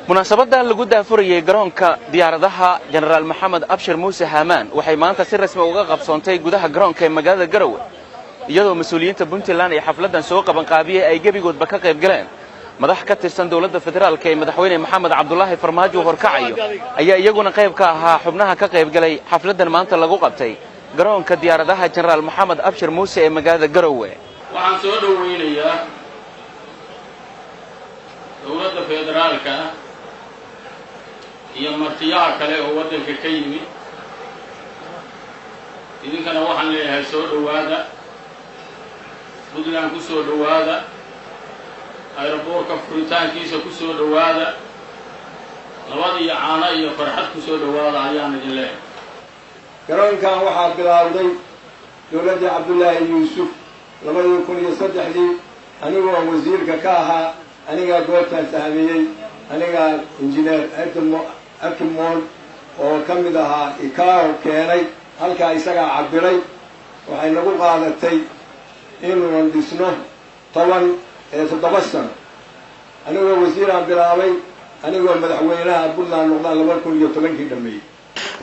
Munaasabadda lagu daahfurayey garoonka diyaaradaha Jenaraal Maxamed Abshir Muuse Haamaan waxay maanta si rasmi uga qabsoontay gudaha garoonka ee magaalada Garowe, iyadoo mas-uuliyiinta Puntland ee xafladdan soo qabanqaabiyey ay gebigoodba ka qayb galeen. Madax ka tirsan dowladda federaalka ee Madaxweyne Maxamed Cabdulaahi Farmaajo horkacayo ayaa iyaguna qayb ka ahaa xubnaha ka qayb galay xafladdan maanta lagu qabtay garoonka diyaaradaha Jenaraal Maxamed Abshir Muuse ee magaalada Garowe. Waxaan soo dhowaynayaa dowladda federaalka ah iyo martiyaha kale oo waddanka ka yimid. Idinkana waxaan leeyahay, soo dhowaada Puntland, ku soo dhowaada airport-ka furitaankiisa, ku soo dhowaada nabad iyo caano iyo farxad, ku soo dhowaada ayaan idin leeyahay. Garoonkan waxaa bilaawday dowladdii Cabdullaahi Yuusuf 2003-dii. Anigoo wasiirka ka ahaa, anigaa goobtaan sahmiyey, anigaa injineer Arkimon oo ka mid ahaa ICAO keenay halkaa, isagaa cabiray. Waxay nagu qaadatay inuun dhisno 17 sano. Anigoo wasiiraan bilaabay, anigoo madaxweynaha Puntland noqdaan 2010-kii dhameeyey.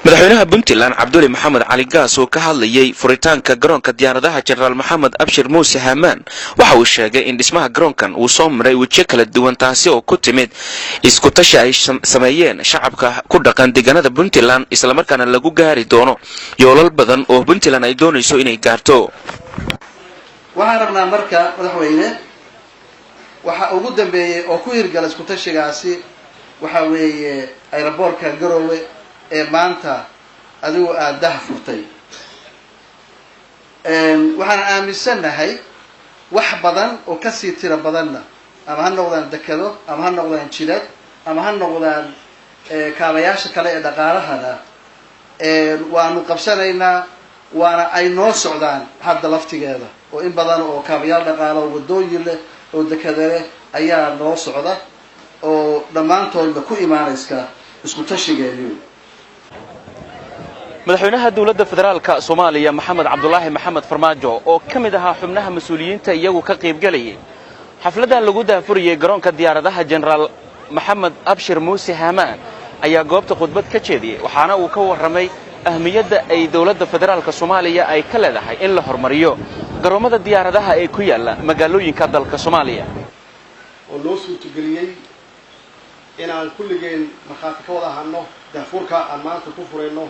Madaxweynaha Puntland Cabduli Maxamed Cali Gaas oo ka hadlayey furitaanka garoonka diyaaradaha Jenaraal Maxamed Abshir Muuse Haamaan waxa uu sheegay in dhismaha garoonkan uu soo maray wejiyo kala duwan, taasi oo ku timid isku tashi ay sameeyeen shacabka ku dhaqan deegaanada Puntland, islamarkaana lagu gaari doono yoolal badan oo Puntland ay doonayso inay gaarto. Waxaan rabnaa marka, madaxweyne, waxa ugu dambeeyey oo ku hirgala isku tashigaasi waxa weeye airport-ka Garowe ee maanta adigu aada dah furtay. Waxaan aaminsannahay wax badan oo kasii tiro badanna, ama ha noqdaan dekado, ama ha noqdaan jidad, ama ha noqdaan kaabayaasha kale ee dhaqaalahana, waanu qabsanaynaa, waana ay noo socdaan hadda laftigeeda, oo in badan oo kaabayaal dhaqaalo oo waddooyin leh oo dekada leh ayaa noo socda, oo dhammaantoodna ku imaanayska isku tashigeeni. Madaxweynaha dowladda federaalka Soomaaliya Maxamed Cabdulaahi Maxamed Farmaajo oo ka mid ahaa xubnaha mas-uuliyiinta iyagu ka qaybgelayay xafladdan lagu daahfurayey garoonka diyaaradaha Jenaraal Maxamed Abshir Muuse Haamaan ayaa goobta khudbad ka jeediyey, waxaana uu ka warramay ahmiyadda ay dowladda federaalka Soomaaliya ay ka leedahay in la horumariyo garoommada diyaaradaha ee ku yaalla magaalooyinka dalka Soomaaliya. Oo noo suurtageliyey inaan kulligeen markhaati ka wada ahaano daahfurka aan maanta ku furayno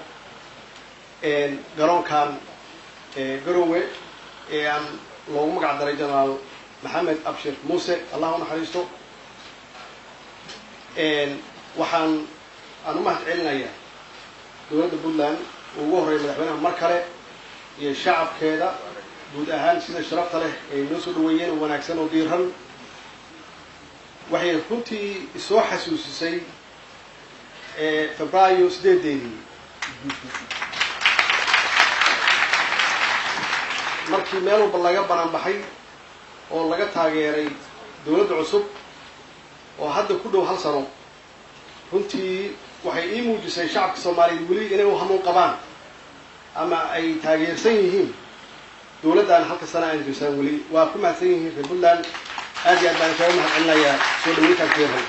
garoonkan Garowe ee aan loogu magac daray Jenaraal Maxamed Abshir Muuse, Allah u naxariisto. Waxaan aan u mahad celinayaa dowladda Puntland, ugu horreeya madaxweynaha mar kale, iyo shacabkeeda guud ahaan sida sharafta leh ay noo soo dhaweeyeen oo wanaagsan oo diiran. Waxay runtii isoo xasuusisay Febraayo 8-deedii, markii meel walba laga banaanbaxay oo laga taageeray dowladda cusub oo hadda ku dhow hal sano. Runtii waxay ii muujisay shacabka Soomaaliyeed weli inay u hamuun qabaan ama ay taageersan yihiin dowladdan halka sana aan jirsan. Weli waa ku mahadsan yihiin reer Puntland. Aad iyo aad baan kaga mahad celinayaa soo dhaweyntaan keeray.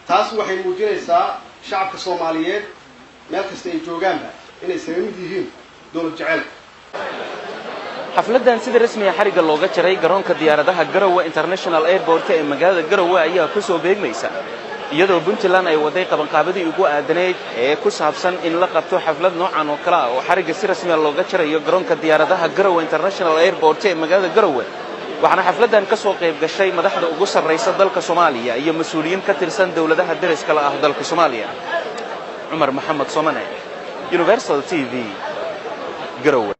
Taas waxay muujinaysaa shacabka Soomaaliyeed meel kasta ay joogaanba inay isaga mid yihiin dowlad jeceelka. Xafladdan sida rasmiga xarigga looga jaray garoonka diyaaradaha Garowe International Airport ee magaalada Garowe ayaa ku soo beegmaysa iyadoo Puntland ay waday qabanqaabadii ugu aadanayd ee ku saabsan in la qabto xaflad noocan oo kale ah oo xarigga si rasmiga looga jarayo garoonka diyaaradaha Garowe International Airport ee magaalada Garowe. Waxaana xafladdan ka soo qayb gashay madaxda ugu sarraysa dalka Soomaaliya iyo mas-uuliyiin ka tirsan dowladaha deriska la ah dalka Soomaaliya. Cumar Maxamed Somane, Universal TV, Garowe.